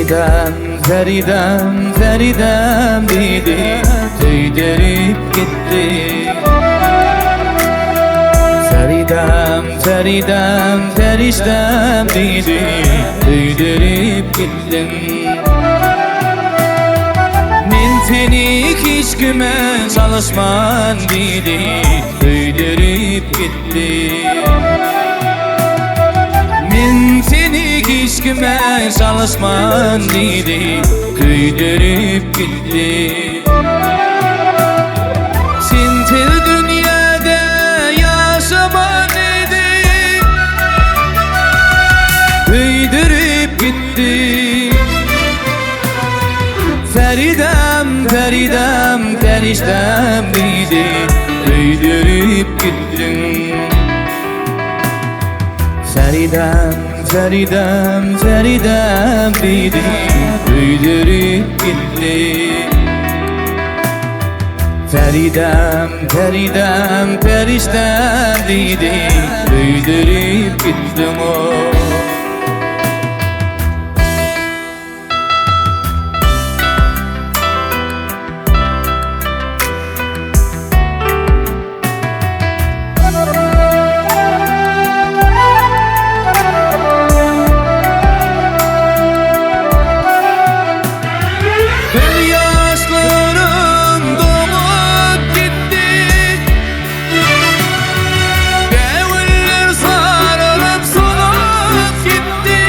Feridem, Feridem, Feridem diýdi, Söýdürip gitdi. Feridem, Feridem, Ferişdem diýdi, Söýdürip gitdiň. Men seni hiç kime çalyşman diýdi, Söýdürip gitdi. Men seni hiç kime çalyşman diýdi, Köýdürip gitdi. Sensiz dünýäde ýaşaman diýdi, Köýdürip gitdi. Feridem, Feridem, Ferişdem diýdi, Köýdürip gitdiň. Feridem, Feridem, Feridem diýdi, Köýdürip gitdi. Feridem, Feridem, Ferişdem diýdi, Köýdürip gitdiň o. Göz ýaşlarym doňup gitdi. Gäwüller saralyp solup gitdi.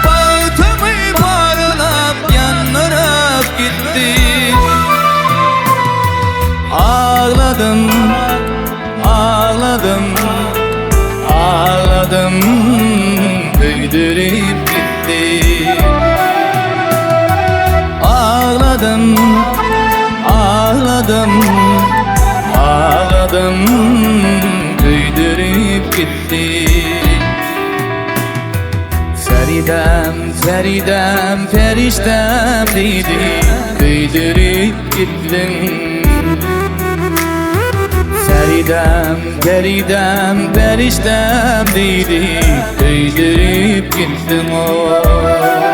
Bagtymy paralap ýandyryp gitdi. Agladym, agladym, agladym, Öýdürip gitdi. Agladym, agladym, agladym, Öýdürip gitdi. Feridem, Feridem, Ferişdem diýdi, Köýdürip gitdiň. Feridem, Feridem, Ferişdem diýdi, Köýdürip gitdiň o.